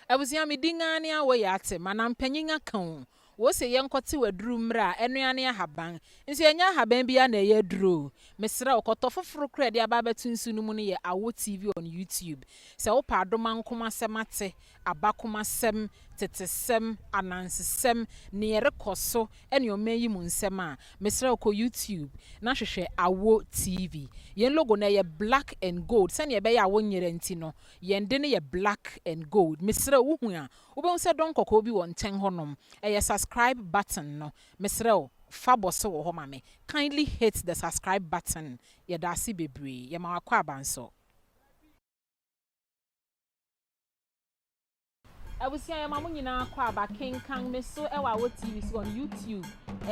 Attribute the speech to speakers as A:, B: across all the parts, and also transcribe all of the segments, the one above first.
A: Abusua me din ara ne awɔ yi ate ma na mpanyin aka o Wose yɛnkɔtew aduru mmra a ɛno ara ne ahaban Nso ɛnyɛ ahaban biara na ɛyɛ aduru o Mesrɛ wo kɔtɔ foforo koraa a ɛde aba abɛto nsu no mu no yɛ Awo TV on YouTube Sɛ wopɛ adomankomasɛm ate, abakomasɛm, tetesɛm, anansesɛm, nea ɛrekɔ so ne ɔman yi mu nsɛm a, mesrɛ wo kɔ YouTube na hwehwɛ Awo TV. Yɛn logo no ɛyɛ black and gold, sɛnea ɛbɛyɛ a wonyera nti no, yɛn de no yɛ black and gold. Mesrɛ wo wohu a, wobɛhu sɛ dɔn kɔkɔɔ bi wɔ nkyɛn hɔnom, ɛyɛ subscribe button no. Mesrɛ wo, fa bɔ so wɔ hɔ ma me. Kindly hit the subscribe button. Yɛda ase bebree. Yɛma wo akwaaba nso. Abusua yɛma mo nyinaa kɔ aba kenkan me so wɔ awɔ TV so on YouTube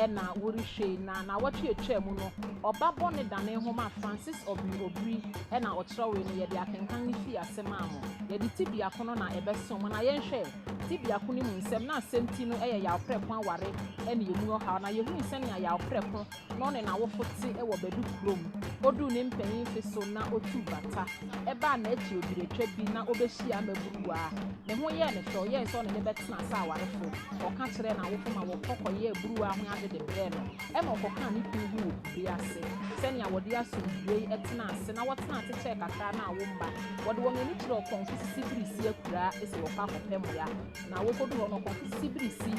A: na worehwɛ yi na nawɔtwe atwaa mu no ɔba bɔne dane nhoma a Francis Obiri Obiri na ɔkyerɛwee no yɛde akenkan no fii ase maa mo. Yɛde ti biako no na ɛbɛsom mo na yɛnhwɛ ti biako no mu nsɛm na asɛm ti no yɛ Yaw Prɛko aware ne emu ɔhaw na yɛhui sɛnea Yaw Prɛko na ɔne n'awofo te wɔ Badu kurom. Oduu ne mpanyin mfe so na otuu bata. Ɛbaa n'akyi obiretwa bi na obehyiaa m'aburuwa. Ne ho yɛɛ no fɛ, ɔyɛe sɛ ɔne no bɛtena sɛ awarefo. Ɔka kyerɛɛ n'awofo ma wɔkɔ kɔyɛɛ aburuwa ho ade de brɛɛ no. Ɛnna ɔkɔkaa ne kunu ho wɔ kube ase. Sɛnea wɔde asomdwoe tenaa ase na wɔtenaa ase kyɛɛ kakra na awo mma. Wɔde wɔn ani kyerɛɛ ɔkɔmfo sisibirisi akuraa sɛ wɔkɔ akɔpɛ mmoa. Na wokodu hɔ no, ɔkɔmfo sisibirisi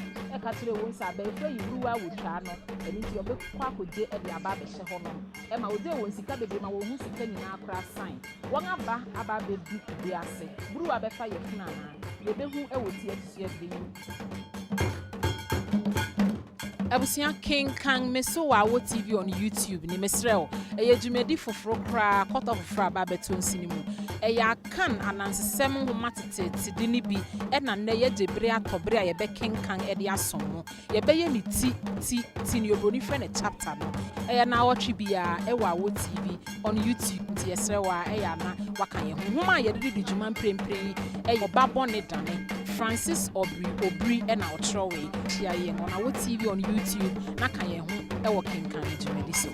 A: ka kyerɛɛ wɔn sɛ abaefo ayi buruwa a wotwaa no, ɛno nti wɔbɛkɔ akogye de aba abɛhyɛ hɔnom. Ɛma wogyee wɔn sika bebree ma wɔn ho sika nyinaa koraa sae. Wɔn aba aba abedu kube ase. Buruwa bɛfa yafunu anaa? Yebehu wɔ ti atusua bere yi mu. Abusua kenkan me so wɔ Awo TV on YouTube ni mesrɛ wo. Ɛyɛ dwumadi foforo koraa, kɔtɔ foforo a aba abɛtɔ nsi no mu. Ɛyɛ Akan anansesɛm nhoma teteete de no bi na nnɛ yɛagye bere atɔ bere a yɛbɛkenkan de asom mo. Yɛbɛyɛ no ti, ti, ti, nea obroni frɛ no chapter no. Ɛyɛ naawɔtwe biara ɛwɔ Awo TV on YouTube nti yɛsrɛ wo ara ɛyɛ a na woaka yɛn ho. Nhoma a yɛde redi dwuma mprempren yi yɛ Ɔba Bɔne Dane, Francis Aubrey Obiri na ɔkyerɛwee. Hyia yɛn on Awo TV on YouTube na ka yɛn ho wɔ Kenkan dwumadi so.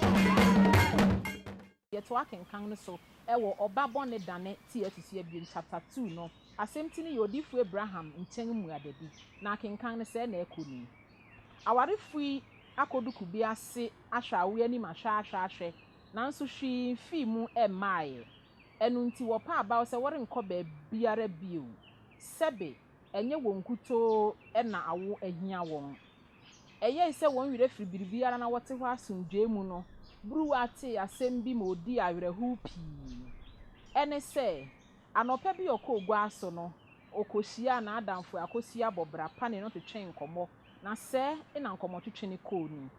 A: Yɛtoa akenkan no so wɔ Ɔba Bɔne Dane ti a ɛto so abien, chapter 2 no. Asɛmti no yɛ Odiyifo Abraham Nkyɛn Mmuadadi, na akenkan no sɛɛ na ɛkɔ ni. Awarefo yi akodu kube ase ahwɛ awo anim ahwɛ ahwɛ ahwɛ, nanso hwee mfii mu mmae. Ɛno nti wɔpa abaw sɛ wɔrenkɔ baabiara bio. Sɛbe, ɛnyɛ wɔn nkutoo na awo ahia wɔn. Ɛyɛe sɛ wɔn werɛ firi biribiara na wɔte hɔ asomdwoe mu no, Buruwa tee asɛm bi ma odii awerɛhow pii. Ɛne sɛ, anɔpa bi ɔkɔɔ gua so no, okohyiaa n'adamfo Akosua Bɔbra pa ne no twetwee nkɔmmɔ, na sɛɛ na nkɔmmɔtwetwe no kɔɔ ni.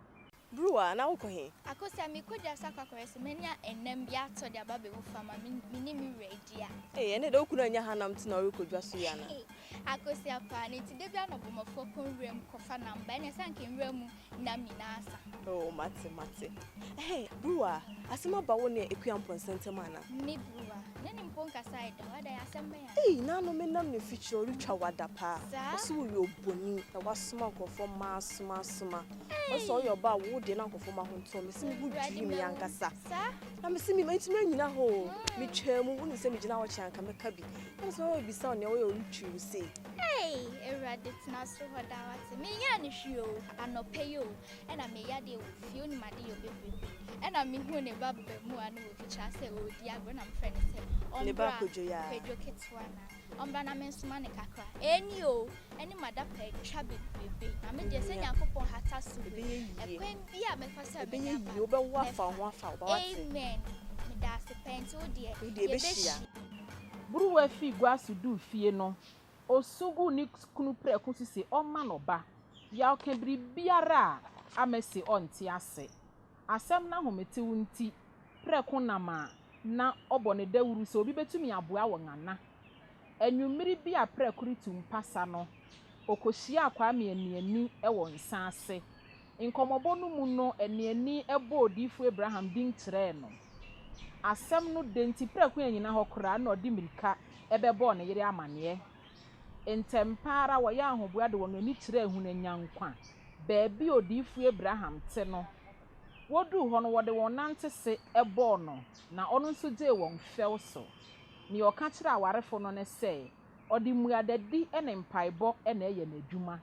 B: Buruwa, na wokɔ he?
C: Akosua, mekɔ dwa so akɔ akɔhwɛ sɛ manya nam bi atɔ de aba abɛgu fam a me ne me wura adi a.
B: Ei, ɛnne deɛ wo kunu annya hanam nti na ɔrekɔ dwa so yi anaa?
C: Akosua paa, ne nti da biara na ɔbɔmmɔfoɔ kɔ nwura mu kɔfa nam ba, ɛnneɛ sɛ anka nwura mu nam nyinaa asa.
B: Oh, mate, mate. Ɛhɛn, Buruwa, asɛm aba wo ne Akua Mpɔnsa ntam anaa?
C: Me Buruwa, ne ne mpo nkasaeɛ da o, adɛn, asɛm bɛn anaa?
B: Ei, naano menam ne mfikyire ɔretwa wo ada paa.
C: Saa?
B: Ɔse woyɛ oboni na woasoma nkurɔfoɔ ma asoma asoma. Ɔse sɛ ɔyɛ ɔbaa a wo deɛ na nkurɔfoɔ ma ho ntɔ. Mese me ho dwiri me ankasa.
C: Saa?
B: Na mese me mantumi annyina hɔ o. Metwaa mu, wonim sɛ megyina hɔ kyɛ anka mɛka bi. Na mese mama mebisa wo nea woyɛ ɔretwi wo sei.
C: Ei, Awurade tena soro hɔ daa wate. Menyɛɛ no hwee o, anɔpa yi o, ɛna meyɛ adeɛ wɔ fie, wonim ade yɛ bebrebe. Ɛna mehuu ne ba baamua no wɔ fikyire ha sɛ ɔredi agorɔ na mefrɛ no sɛ
B: Ne ba
C: ɔmbra,
B: Kwadwo yi ara.
C: Kwadwo ketewa no a. Ɔmbra na mensoma no kakra. Eeni o, ɛne m'adapaa atwa bebrebe. Na me deɛ sɛ Nyankopɔn hata so wei, ɛkwan bi a mɛfa so a mɛnya aba no, mɛfa. Amen. Medaase paa, nti wo deɛ, yɛbɛhyia.
A: Buruwa fii gua so duu fie no, osu guu ne kunu prɛko so se ɔmma no ba. Yaw ka biribiara a ama se ɔnte ase. Asɛm no ahometew nti, prɛko nam a na ɔbɔ no dawuru sɛ obi betumi aboa wɔn ana. Anwummere bi a prɛko retu mpasa no, okohyiaa Kwame Aniani wɔ nsa ase. Nkɔmmɔbɔ no mu no, Aniani bɔɔ odiyifo Abraham din kyerɛɛ no. Asɛm no dɛ nti, prɛko annyina hɔ koraa na ɔde mmirika bɛbɔɔ ne yere amanneɛ. Ntɛmpa ara wɔyɛɛ ahoboa de wɔn ani kyerɛɛ Hunanyankwa, baabi a odiyifo Abraham te no. Woduu hɔ no, wɔde wɔn nantese bɔɔ no, na ɔno nso gyee wɔn fɛw so. Nea ɔka kyerɛɛ awarefo no ne sɛ, Ɔde mmuadadi ne mpaebɔ na ɛyɛ n'adwuma.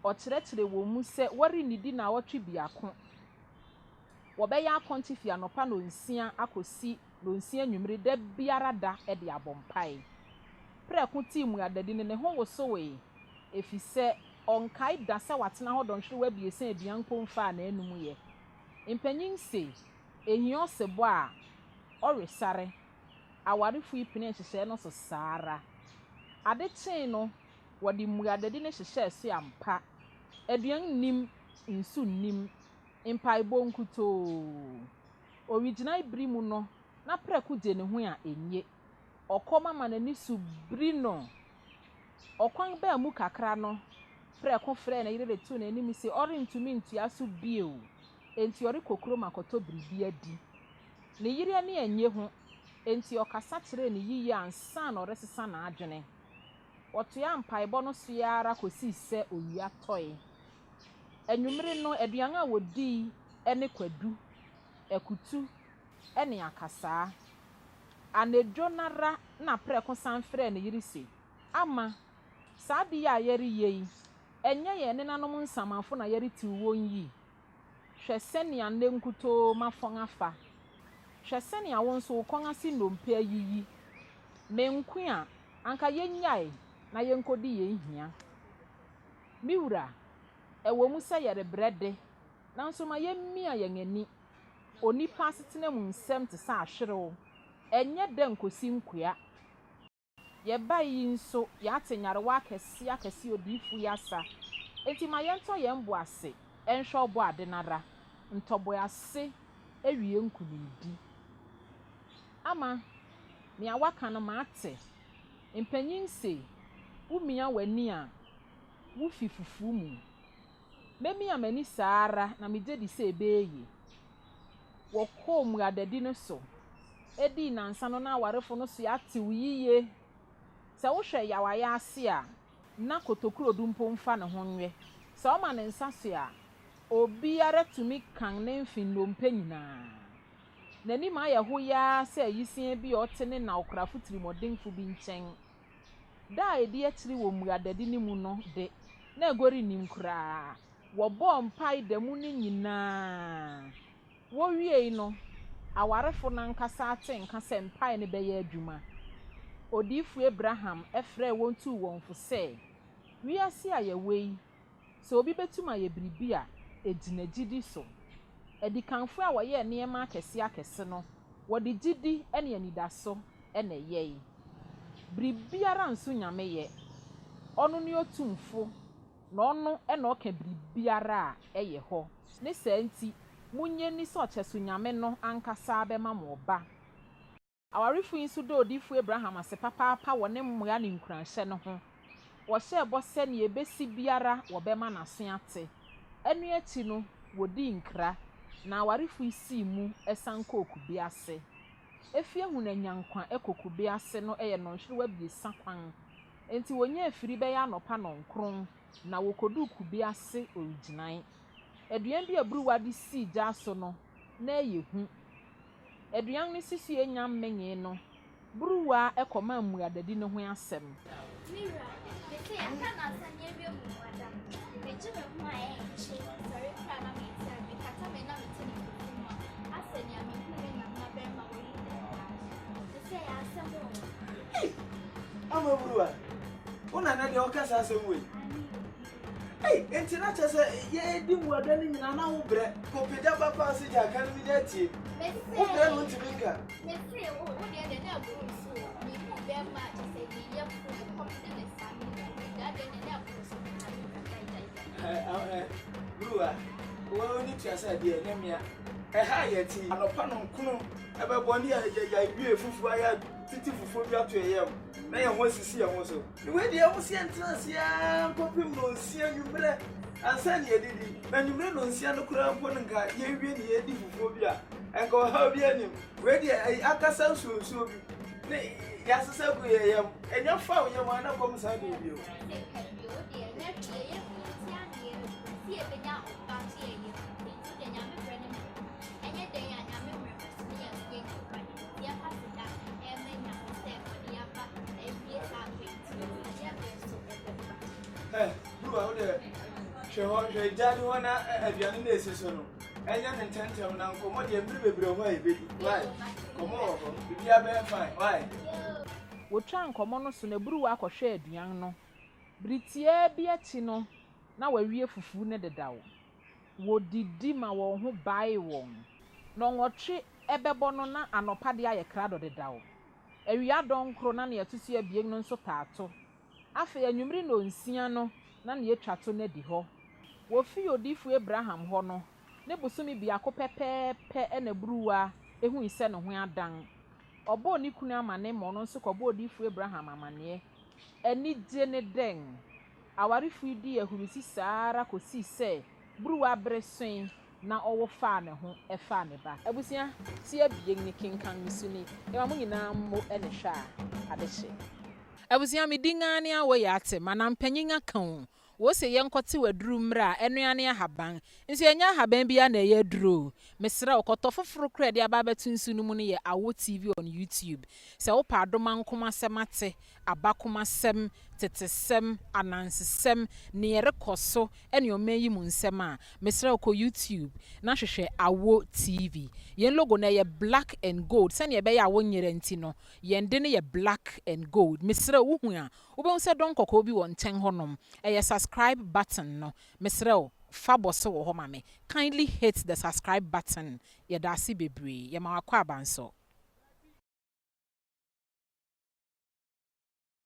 A: Ɔkyerɛkyerɛ wɔn mu sɛ wɔrennidi nnawɔtwe biako. Wɔbɛyɛ akɔnkye fi anɔpa nnɔnsia akosi nnɔnsia anwummere da biara da de abɔ mpae. Prɛko tee mmuadadi no, ne ho wosowee, efisɛ ɔnkae da sɛ watena hɔ dɔnhwerew abiɛsa a aduan mpo mfaa n'anom ɛ. Mpanyin se, Ehia ɔsebɔ a, ɔwe sare. Awarefo yi penee nhyehyɛe no so saa ara. Ade kyee no, wɔde mmuadadi no hyehyɛɛ so ampa. Aduan nnim, nsu nnim, mpaebɔ nkutoo. Owigyinae bere mu no, na prɛko gye ne ho a enye. Ɔkɔm ama n'ani so biri no. Ɔkwan baa mu kakra no, prɛko frɛɛ ne yere de too n'anim se ɔrentumi ntua so bio, enti ɔrekɔ kurom akɔtɔ biribi adi. Ne yere ani annye ho, enti ɔkasa kyerɛɛ no yiye ansa na ɔresesa n'adwene. Wɔtoaa mpaebɔ no so ara kosii sɛ owia tɔe. Anwummere no, aduan a wodii ne kwadu, akutu, ne akasaa. Anadwo no ara na prɛko san frɛɛ ne yere se, Ama, saa ade yi a yɛreyɛ yi, ɛnyɛ yɛn nenanom nsamanfo na yɛretew wɔn yi? Hwɛ sɛnea nnɛ nkutoo mafɔn afa! Hwɛ sɛnea wo nso wo kɔn ase nnompe ayiyi! Me nko a, anka yennyae na yenkodi yɛn hia. Me wura, ɛwɔ mu sɛ yɛrebrɛ de, nanso ma yemmia yɛn ani. Onipa asetena mu nsɛm te sɛ ahwerew, ɛnyɛ dɛ nkosi nkoa. Yɛbae yi nso, yɛate nyarewa akɛse akɛse odiyifo yi asa. Enti ma yɛntɔ yɛn bo ase nhwɛ Ɔbɔade no ara. Ntɔboase awie nkonimdi. Ama, nea woaka no mate. Mpanyin se, wumia w'ani a, wufi fufu mu. Memia m'ani saa ara na migye di sɛ ɛbɛyɛ yie. Wɔkɔɔ mmuadadi no so dii nnansa no na awarefo no so atew yiye. Sɛ wohwɛ Yaw ayɛ ase a, na kotokurodu mpo mfa ne ho nwe. Sɛ ɔma ne nsa so a, obiara tumi kan ne mfe nnompe nyinaa. N'anim ayɛ hoyaa sɛ awisiaa bi a ɔte ne na ɔkorafo tirimɔdenfo bi nkyɛn. Da a edi akyiri wɔ mmuadadi no mu no de, na agoru nnim koraa. Wɔbɔɔ mpae da mu no nyinaa. Wowiei no, awarefo no ankasa tee nka sɛ mpae no bɛyɛ adwuma. Odiyifo Abraham frɛɛ wɔn tuu wɔn fo sɛ, Wiase a yɛwɔ yi, sɛ obi betum ayɛ biribi a, egyina gyidi so. Adikanfo a wɔyɛɛ nneɛma akɛse akɛse no, wɔde gyidi ne anidaso na ɛyɛe. Biribiara nso Nyame yɛ. Ɔno ne Otumfo, na ɔno na ɔka biribiara a ɛyɛ hɔ. Ne saa nti, munnye nni sɛ ɔkyɛso Nyame no ankasa bɛma mo ɔba. Awarefo yi nso dɔ odiyifo Abraham ase papaapa wɔ ne mmoa ne nkuranhyɛ no ho. Wɔhyɛɛ bɔ sɛ nea ebesi biara wɔbɛma n'aso ate. Ɛno akyi no, wodii nkra, na awarefo yi sii mu san kɔɔ kube ase. Efi Ahunanyankwa kɔ kube ase no yɛ nnɔnhwerew abiɛsa kwan. Enti wonyaa afiri bɛyɛ anɔpa nnɔnkron na wokoduu kube ase owigyinae. Aduan bi a buruwa de sii gya so no, na ɛyɛ hu. Aduan no si so a enya mmenee no, buruwa kɔmaa mmuadadi no ho asɛm.
C: Me wura, mese aka nnansa na yɛawie mmuada. Megye me ho a ɛnkye, sɔre koraa na mente a, mekata m'ani na mete ne nkurɔfo mu a, asɛ nea mehu me nana barima wɔ Yuda daakye. Mese ɛyɛ asɛm o.
D: Ei! Ama buruwa, wo nana deɛ ɔka saa asɛm wei. Ei, enti na kyerɛ sɛ yɛredi mmuada no nyinaa na wo brɛ kɔpagya ba paa sɛ gya ka no menya atie. Wo brɛ no ntumi nka.
C: Mese wo wo deɛ deɛ na ɛboro so o. Mehu bɛrima a kyerɛ sɛ ne yafunu ɛkɔm de ne saa me wura me gya deɛ deɛ na ɛboro so paa me wura gyae gyae gyae.
D: Buruwa, wo ne tua sɛ adeɛ ɛnyɛ mea. Ɛha a yɛte yi, anɔpa nɔnkono ɛbɛbɔ ne yɛawie fufuo a yɛatete fufuo bi ato yɛn yam na yɛn ho asisi yɛn ho so. Wei deɛ wo sɛ yɛntena ase ara nkɔpem nnɔnsia anwummerɛ ansa na yɛadidi. Na anwummerɛ nnɔnsia no koraa mpo no nka yɛwie ne yɛredi fufuo bi a, nka ɔhaw biara nnim. Wei deɛ ɛyɛ akasa nsuonsuo bi ne yɛasesa agu yɛn yam. Ɛnya fa wo yam a na kɔm san de wo bio. Ɛ, Buruwa, wo deɛ, hwɛ hɔ, hwɛ gyaade hɔ na aduane no a ɛsi so no, ɛnyɛ no ntɛmntɛm na nkɔmmɔ deɛ mmere bebree wɔ hɔ a yɛbɛdi. Wai? Nkɔmmɔ wɔ hɔ. Biribiara bɛyɛ fine. Wai?
A: Wotwaa nkɔmmɔ no so na Buruwa kɔhwɛɛ aduan no. Bere tiaa bi akyi no, na wawie fufu no dedaw. Wodidi ma wɔn ho bae wɔn. Nnɔnwɔtwe bɛbɔ no na anɔpa de ayɛ krado dedaw. Awia dɔnkoro na nea ɛto so abien no nso taa to. Afei anwummere nnɔnsia no na nea etwa to no adi hɔ. Wofii odiyifo Abraham hɔ no, ne bosome biako pɛpɛɛpɛ na buruwa hui sɛ ne ho adan. Ɔbɔɔ ne kunu amanneɛ ma ɔno nso kɔbɔɔ odiyifo Abraham amanneɛ. Anigye ne dɛn! Awarefo yi dii ahurusi saa ara kosii sɛ buruwa bere soe na ɔwo faa ne ho faa ne ba. Abusua ti abien ni kenkan me su ni yɛma mo nyinaa mmo ne hwɛ a adehye. Abusua me din ara ne awɔ yɛ ate ma na mpanyin aka o wose yɛnkɔ tew aduru mmra a ɛnoa ne ahaban nso ɛnyɛ ahaban biara na ɛyɛ aduru o mesrɛ wo kɔtɔ foforo koraa ɛde aba abɛto nsu no mu no yɛ Awɔ TV on YouTube sɛ wopɛ adomankom asɛm ate abakomasɛm, tetesɛm, anansesɛm, nea ɛrekɔ so ne ɔman yi mu nsɛm a, mesrɛ wo kɔ YouTube na hwehwɛ Awo TV. Yɛn logo no ɛyɛ black and gold, sɛnea ɛbɛyɛ a wonyera nti no, yɛn de no yɛ black and gold. Mesrɛ wo, wuhu a, wobɛhu sɛ dɔn kɔkɔɔ bi wɔ nkyɛn hɔnom, ɛyɛ subscribe button no. Mesrɛ wo, fa bɔ so wɔ hɔ ma me. Kindly hit the subscribe button. Yɛda ase bebree. Yɛma wo akwaaba nso.